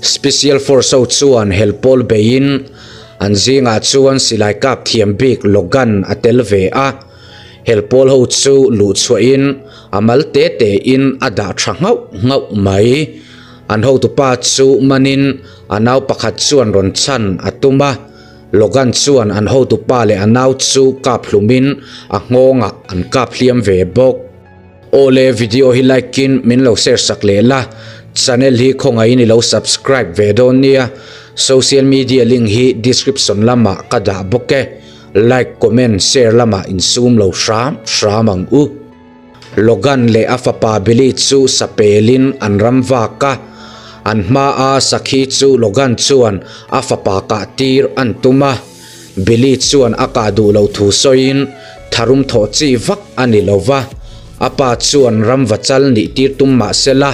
Special Force ho chuan hel pawl beiin an zingah chuan silai kap thiam bik Logan a tel ve a. Hel pawl ho chu luh chhuahin a mal te te in a dah tha nghauh nghauh mai. An hotupa chu manin a nau pakhat chuan rawn chhan a tum a. Logan chuan an hotupa leh a nau chu kap hlumin a nghawngah an kap hliam ve bawk. Awle video hi like in min lo share sak leh la, channel hi khawngaihin i lo subscribe ve dawn nia, social media link hi description lamah ka dah bawk e, like comment share lamah insum lo hram hram ang u. Logan leh a fapa Billy chu sapelin an ram vak a, an hmaa sakhi chu Logan chuan a fapa kah tir an tum a, Billy chuan a kah duh loh thu sawiin tharum thawh chi vak a ni lo va, a pa chuan ramva chal nih tir tum mah sela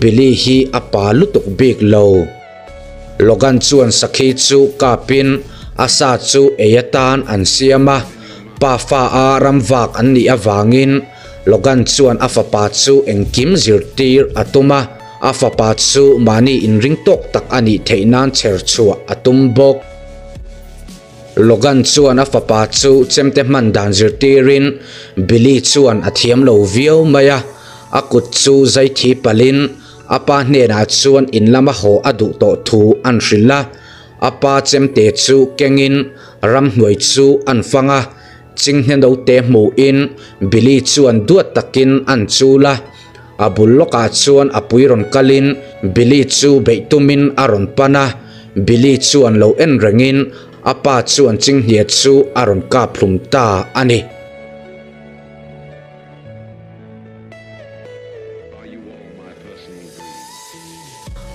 Billy hi a pa lutuk bik lo. Logan chuan sakhi chu kapin a sa chu ei atan an siam a, pa fa a ramvak an nih avangin Logan chuan a fapa chu engkim zirtir a tum a, a fapa chu mahni inring tawk tak a nih theih nan chher chhuah a tum bawk. Logan chuan a fapa chu chemte hman dan zirtirin Billy chuan a thiam lo viau mai a, a kut chu zai thi palhin a pa hnenah chuan in lama haw a duh tawh thu an hrilh a, a pa chemte chu kengin ramhnuai chu an fang a, chinghne note hmuhin Billy chuan duat takin an chul a, a bul lawkah chuan a pui rawn kalin Billy chu beih tumin a rawn pan a, Billy chuan lo en rengin a pa chuan chinghnia chu a rawn kap hlum ta a ni.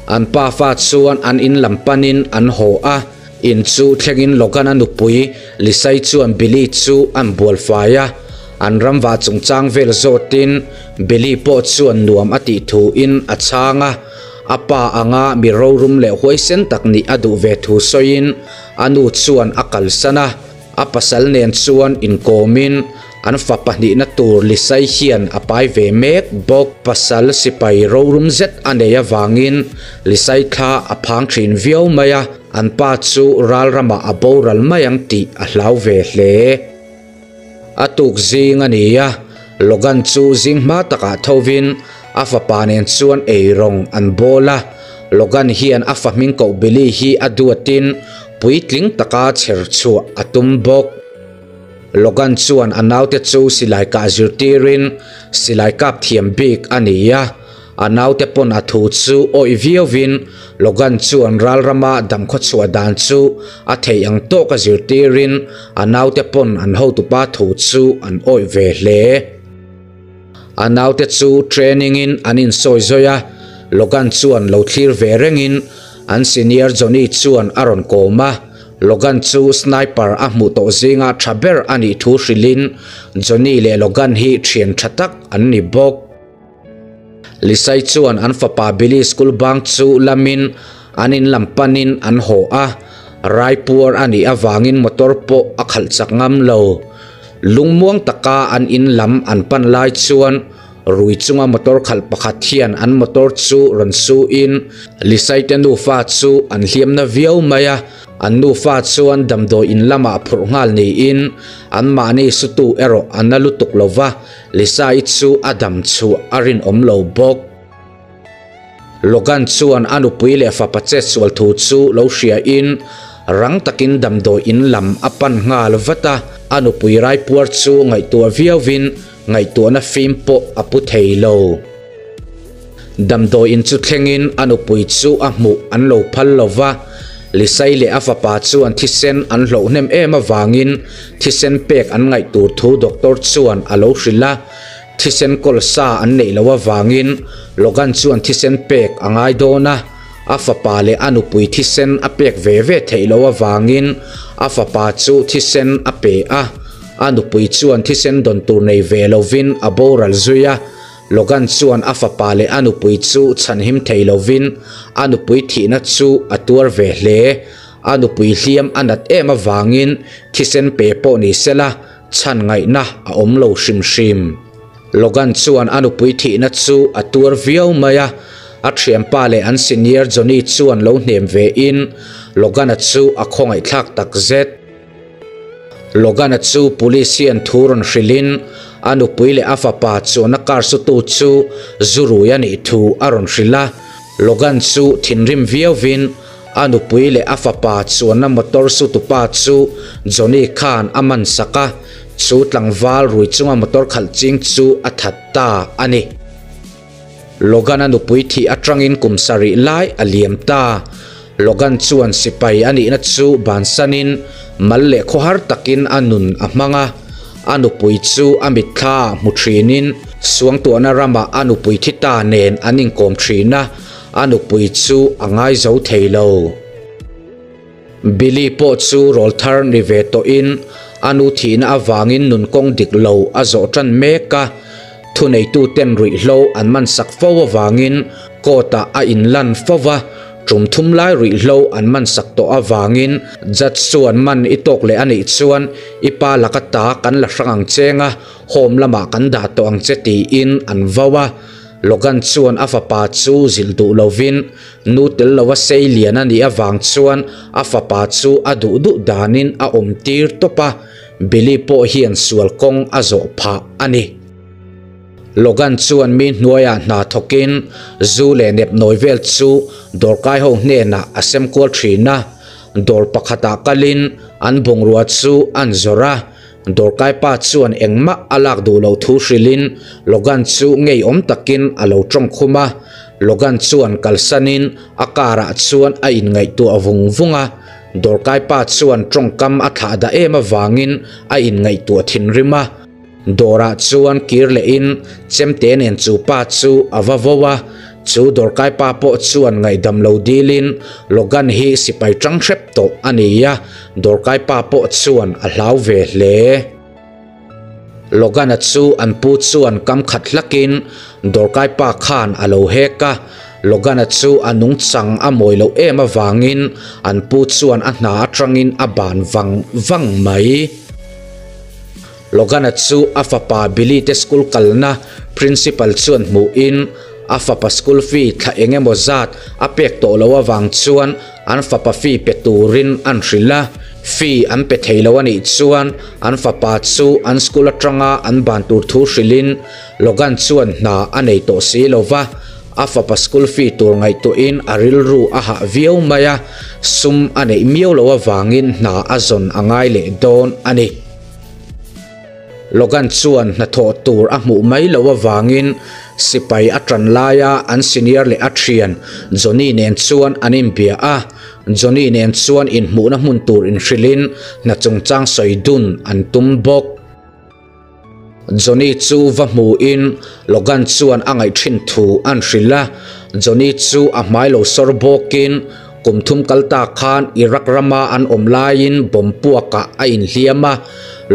An pa fa chuan an in lam panin an haw a, in chu thlengin Logan-a nupui Lisai chuan Billy chu an bual fai a, an ramva chungchang vel zawtin Billy pawh chuan nuam a tih thuin a chhang a. A pa anga mi rorum leh huaisen tak nih a duh ve thu sawiin a nu chuan a kalsan a, a pasal nen chuan inkawmin an fa pahnihna tur Lisai hian a pai ve mek bawk. Pasal sipai rorum zet a nei avangin Lisai thla a phang thin viau mai a, an pa chu ral ramah a boral mai ang tih a hlau ve hle. A tuk zing a ni a, Logan chu zing hma takah thovin a fapa nen chuan eirawng an bawl a. Logan hian a fa hming koh Billy hi a duatin puitling taka chher chhuah a tum bawk. Logan chuan a naute chu silai kah zirtirin silai kap thiam bik a ni a. A naute pawn a thu chu awih viauvin Logan chuan ralrama damkhaw chhuah dan chu a theih ang tawk a zirtirin a naute pawn an hotupa thu chu an awih ve hle. A naute chu training in an insawi zawi a, Logan chuan lo thlir ve rengin an senior Johnny chuan a rawn kawm a, Logan chu sniper a hmuh tawh zinga tha ber a nih thu hrilhin Johnny leh Logan hi thian tha tak an ni bawk. Lisai chuan an fapa Billy school bang chu lamin an in lam panin an haw a, Raipuar a nih avangin motor pawh a khalh chak ngam lo. Lungmuang taka an in lam an pan lai chuan rui chunga motor khalh pakhat hian an motor chu rawn suin Lisai te nufa chu an hliamna viau mai a, An nufa chuan damdawi in lamah phurh nghal niin anmahni sutu erawh a na lutuk lo va, Lisa-i chu a dam chhuah a rinawm lo bawk. Logan chuan a nupui leh fapa chetsual thu chu lo hriain rang takin damdawi in lam a pan nghal vat a, a nupui raipuar chu ngaihtuah viauvin ngaihtuahna fim pawh a pu thei lo. Damdawi in chu thlengin a nupui chu a hmuh an lo phal lo va, Lisai leh a fapa chuan thisen an hloh hnem em avangin thisen pek an ngaih tur thu doctor chuan a lo hrilh a, thisen kawl sa an neih loh avangin Logan chuan thisen pek a ngai dawn a, a fapa leh a nupui thisen a pek ve ve theih loh avangin a fapa chu thisen a pe a, a nupui chuan thisen dawn tur nei ve lovin a boral zui a. Logan chuan a fapa leh a nupui chu chhanhim thei lovin a nupui thihna chu a tuar ve hle. A nupui hliam a nat em avangin thisen pe pawh ni sela chhan ngaihna a awm lo hrim hrim. Logan chuan a nupui thihna chu a tuar viau mai a. A thianpa leh an senior Johnny chuan lo hnem ve in Logan-a chu a khawngaihthlak takzet. Logan-a chu police hian thu rawn hrilhin a nupui leh a fapa chuan a car sutu chu zu rui a nih thu a rawn hrilh a. Logan chu thinrim viauvin a nupui leh a fapa chuanna motor sutupa chu Johnny khan a man sak a, chu tlangval rui chunga motor khalh ching chu a that ta a ni. Logan-a nupui thih atangin kum sarih lai a liam ta. Logan chuan sipai a nihna chu bansanin mal leh khawhar takin a nun a hmang a. A nupui chu a mitthla hmu thinin suangtuahna ramah a nupui thi ta nen an inkawm thin a, a nupui chu a ngai zo thei lo. Billy pawh chu rawlthar ni ve tawhin a nu thihna avangin nun kawng dik lo a zawh tan mek a, thuneituten ruihhlo an man sak fo avangin court-ah a inlan fo va, tum thum lai ruihhlo an man sak tawh avangin judge chuan man i tawk leh a nih chuan i pa laka ta kan la hrang ang cheng a, home lamah kan dah tawh ang che tiin an vau a. Logan chuan a fapa chu zilh duh lovin nu tel lova sei lian a nih avang chuan a fapa chu a duh duh danin a awm tir tawp a, Billy pawh hian sual kawng a zawh phah a ni. Logan chuan mi hnuaiah hna thawkin zu leh nep nawi vel chu dawrkai ho hnenah a sem kual thin a, dawr pakhatah kalin an bungrua chu an zawrh a, Dawrkai pa chuan engmah a lak duh loh thu hrilhin Logan chu ngeiawm takin a lo tawng khum a. Logan chuan kalsanin a car ah chuan a inngaihtuah vung vung a. Dawrkai pa chuan tawngkam a thlah dah em avangin a inngaihtuah thinrim a. Dawrah chuan kir lehin chemte nen chu pa chu a va vo a. Chu dawrkai pa pawh chuan ngaihdam lo dilin Logan hi sipai tang hrep tawh a ni a, dawrkai pa pawh chuan a hlau ve hle. Logan-a chu an pu chuan kam khat hlakin dawrkai pa khan a lo hek a, Logan-a chu a nungchang a mawi loh em avangin an pu chuan a hna atangin a ban vang vang mai. Logan-a chu a fapa Billy te school kalna principal chuan hmuhin a fapa school fee thla eng emaw zat a pek tawh loh avang chuan an fapa fee pe turin an hrilh a. Fee an pe thei lo a nih chuan an fapa chu an school atanga an ban tur thu hrilhin Logan chuan hna a nei tawh si lo va, a fapa school fee tur ngaihtuahin a rilru a hah viau mai a, sum a neih miau loh avangin hna a zawn a ngai leh dawn a ni. Logan chuan hnathawh tur a hmuh mai loh avangin sipai a tan laia an senior leh a thian Johnny nen chuan an inbia a. Johnny nen chuan inhmuhna hmun tur inhrilhin hna chungchang sawi dun an tum bawk. Johnny chu va hmuhin Logan chuan a ngaih thin thu an hrilh a. Johnny chu a hmai lo sawr bawkin Kum thum kal ta khan Iraq rama an awm laiin bomb puakah a inhliam a,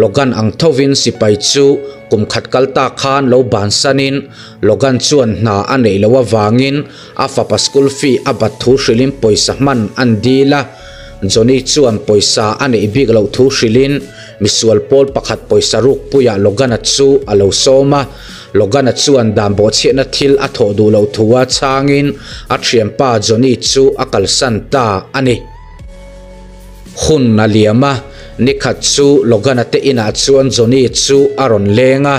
Logan ang thovin sipai chu kum khat kal ta khan lo bansanin Logan chuan hna a neih loh avangin a fapa school fee a bat thu hrilhin pawisa hman an dil a. Johnny chuan pawisa a neih bik loh thu hrilhin misual pawl pakhat pawisa rukpuiah Logan-a chu a lo sawm a. Logan-a chuan dan bawhchhiatna thil a thawh duh loh thu a chhangin a thianpa Johnny chu a kalsan ta a ni. Hun a liam a, nikhat chu Logan-a te inah chuan Johnny chu a rawn leng a,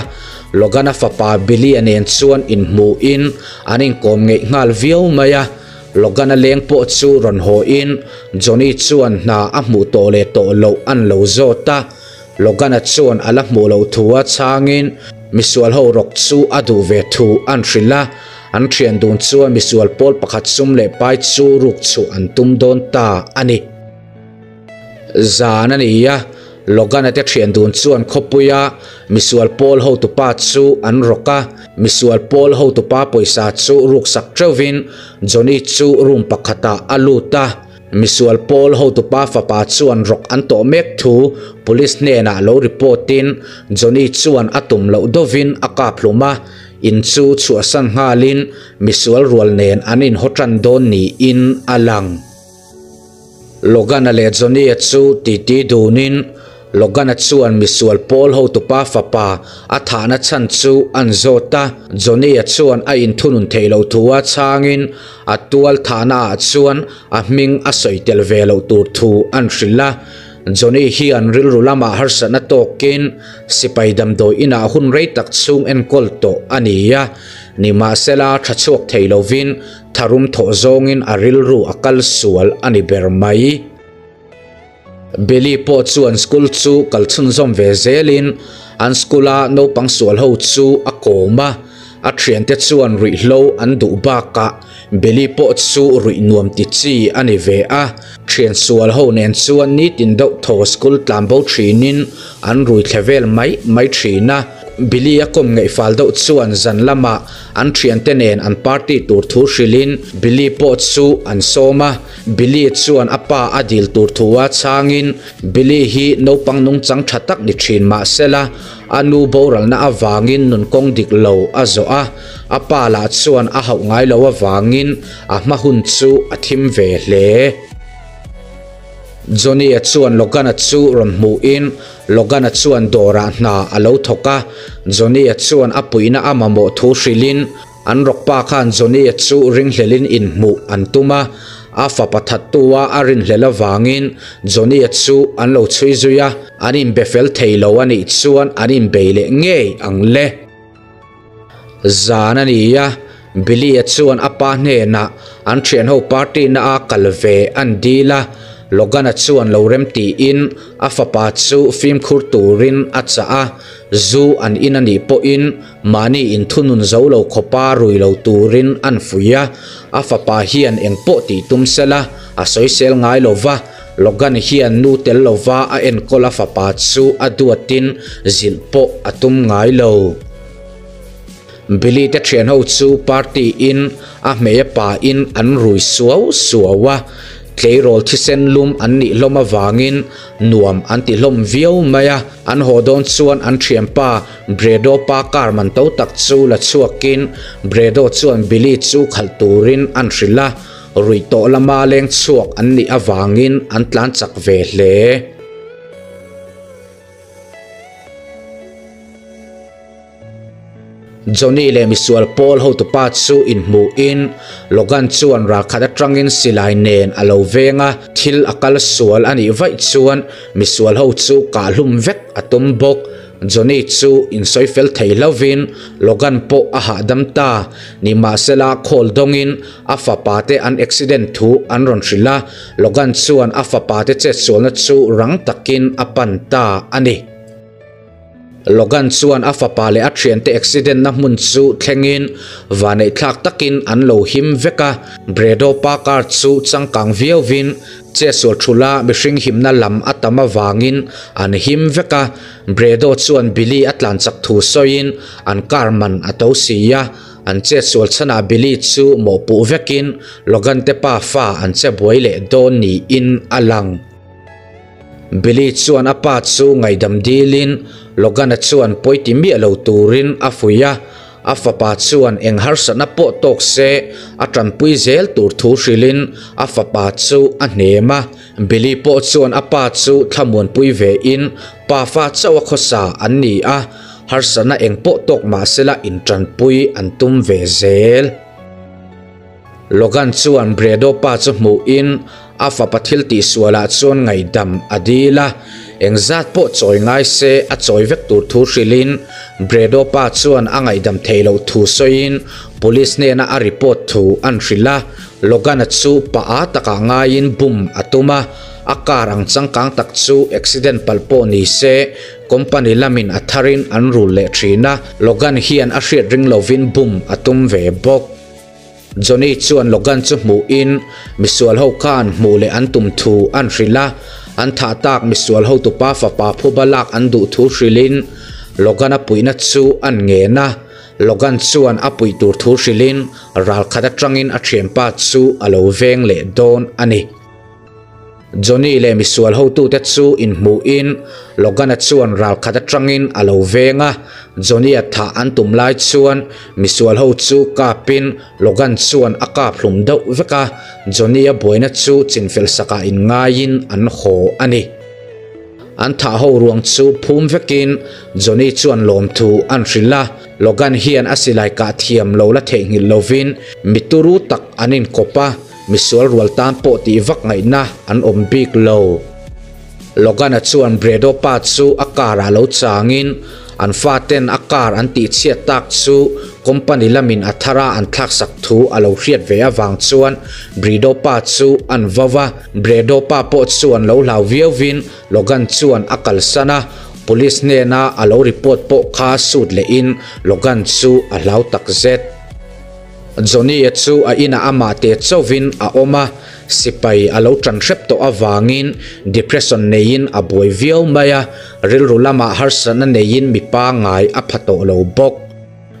Logan-a fapa Billy-a nen chuan inhmuhin an inkawm ngeih nghal viau mai a. Logan-a leng pawh chu rawn hawhin Johnny chuan hna a hmuh tawh leh tawh loh an lo zawt a. Logan-a chuan a la hmuh loh thu a chhangin misual ho rawk chu a duh ve thu an hrilh a, an thian dun chuan misual pawl pakhat sum leh pai chu ruk chhuah an tum dawn ta a ni. Zan a ni a, Logan-a te thian dun chuan khawpuia misual pawl hotupa chu an rawk a, misual pawl hotupa pawisa chu ruksak teuhvin Johnny chu room pakhatah a lut a, Misual pawl hotupa fapa chuan rawk an tawh mek thu police hnenah lo report in Johnny chuan a tum loh dovin a kap hlum a, in chu chhuahsan nghalin misual rual nen an inhaw tan dawn niin a lang. Logan-a leh Johnny-a chu titi dunin. Logan-a chuan misual pawl hotupa fapa a thahna chhan chu an zawt a, Johnny-a chuan a inthunun theih loh thu a chhangin a tual thahna ah chuan a hming a sawi tel ve loh tur thu an hrilh a. Johnny hian rilru lamah harsatna tawkin sipai damdawi inah hun rei tak chhung enkawl tawh a ni a, nimahsela tha chhuak thei lovin tharum thawh zawngin a rilru a kal sual a ni ber mai. Billy pawh chuan school chu kal chhunzawm ve zelin an school a naupang sual ho chu a kawm a, a thiante chuan ruihhlo an duh bakah Billy pawh chu ruih nuam ti chi a ni ve a, thian sual ho nen chuan nitin deuh thaw school tlan bo thinin an rui thle vel mai mai thin a. Billy a kawm ngeih fal deuh chuan zan lamah an thiante nen an party tur thu hrilhin Billy pawh chu an sawm a. Billy chuan a pa a dil tur thu a chhangin Billy hi naupang nungchang tha tak ni thin mah sela a nu boralna avangin nun kawng dik lo a zawh a, a pa lah chuan a hauh ngai lo avangin a hma hun chu a thim ve hle. Johnny-a chuan Logan-a chu rawn hmuhin Logan-a chuan dawrah hna a lo thawk a, Johnny-a chuan a puihna a mamawh thu hrilhin An rawkpa khan Johnny-a chu ringhlelin inhmuh an tum a, a fapa thattu-a a rinhlel avangin Johnny-a chu an lo chhui zui a, an inbe fel thei lo a nih chuan an inbei leh ngei ang le. Zan a ni a, Billy-a chuan a pa hnenah an thianho party na a kal ve an dil a, Logan-a chuan lo rem tiin a fapa chu fimkhur turin a chah a, zu an in a nih pawhin Mahni inthunun zo lo khawpa rui lo turin an fuih a, a fapa hian eng pawh tih tum sela a sawisel ngai lo va, Logan hian nu tel lova a enkawl a fapa chu a duatin zilh pawh a tum ngai lo. Billy te thianho chu party in a hmei a pa in an rui suau suau a, tleirawl thisen lum an nih hlawm avangin nuam an ti hlawm viau mai a, an haw dawn chuan an thianpa Bredo pa car man to tak chu la chhuakin Bredo chuan Billy chu khalh turin an hrilh a, ruih tawh lama leng chhuak an nih avangin an tlan chak ve hle. Johnny leh misual pawl hotupa chu inhmuhin Logan chuan ralkhat atangin silai nen a lo veng a, thil a kal sual a nih vaih chuan misual ho chu kahhlum vek a tum bawk. Johnny chu insawi fel thei hlauvin Logan pawh a hahdam ta. Nimahsela call dawngin a fapa te an accident thu an rawn hrilh a, Logan chuan a fapa te chetsualna chu rang takin a pan ta a ni. Logan chuan a fapa leh a thiante accident na hmun chu thlengin vaneihthlak takin an lo him vek a, Bredo pa car chu changkang viauvin chetsual thula mihring himna lam a tam avangin an him vek a, Bredo chuan Billy a tlan chak thu sawiin an car man a to si a, an chetsual chhanah Billy chu mawhpuh vekin Logan te pa fa an che buai leh dawn niin a lang. Billy chuan a pa chu ngaihdam dilin Logan-a chuan pawi ti miah lo turin a fuih a, a fapa chuan eng harsatna pawh tawk se a tanpui zel tur thu hrilhin a fapa chu a hnem a. Billy pawh chuan a pa chu thlamuanpui vein pafa chauh a khawsa an ni a, harsatna eng pawh tawk mahsela intanpui an tum ve zel. Logan chuan Bredo pa chu hmuhin a fapa thil tihsualah chuan ngaihdam a dil a, engzat pawh chawi ngai se a chawi vek tur thu hrilhin Bredo pa chuan a ngaihdam theih loh thu sawiin police hnena a report thu an hrilh a, Logan-a chu pa a takah ngaiin bum a tum a, a car ang changkang tak chu accident palh pawh ni se company lamin a tharin an rul leh thin a, Logan hian a hriat ring lovin bum a tum ve bawk. Johnny chuan Logan chu hmuhin misual ho khan hmuh leh an tum thu an hrilh a, an thah tak misual hotupa fapa phuba lak an duh thu hrilhin Logan-a puihna chu an ngen a. Logan chuan a puih tur thu hrilhin ralkhat atangin a thianpa chu a lo veng leh dawn a ni. Johnny leh misual hotute chu inhmuhin Logan-a chuan ralkhat atangin a lo veng a, Johnny-a thah an tum lai chuan misual ho chu kapin Logan chuan a kap hlum deuh vek a, Johnny-a buaina chu chinfel sakah inngaiin an haw a ni. An thah ho ruang chu phum vekin Johnny chuan lawmthu an hrilh a, Logan hian a silai kah thiam lo la theihnghilh lovin mi turu tak an inkawp a, misual rual tan pawh tih vak ngaihna an awm bik lo. Logan-a chuan Bredo pa chu a car ah lo changin an faten a car an tihchhiat tak chu company lamin a thara an thlaksak thu a lo hriat ve avang chuan Bredo pa chu an vau a. Bredo pa pawh chuan lo hlau viauvin Logan chuan a kalsan a, police hnena a lo report pawh kha sut lehin Logan chu a hlau takzet. Johnny-a chu a inah amah te chauhin a awm a, sipai a lo tan hrep tawh avangin depression neiin a buai viau mai a, rilru lamah harsatna neiin mi pangngai a pha tawh lo bawk.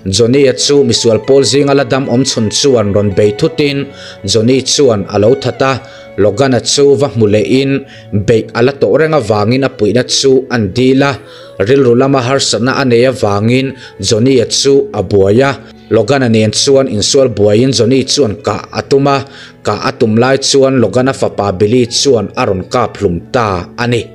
Johnny-a chu misual pawl zinga la dam awm chhun chuan rawn bei thutin Johnny chuan a lo that a, Logan-a chu va hmu lehin beih a la tawh reng avangin a puihna chu an dil a, rilru lama harsatna a nei avangin Johnny-a chu a buai a. Logan-a nen chuan insual buaiin Johnny chuan kah a tum a, kah a tum lai chuan Logan-a fapa Billy chuan a rawn kap hlum ta a ni.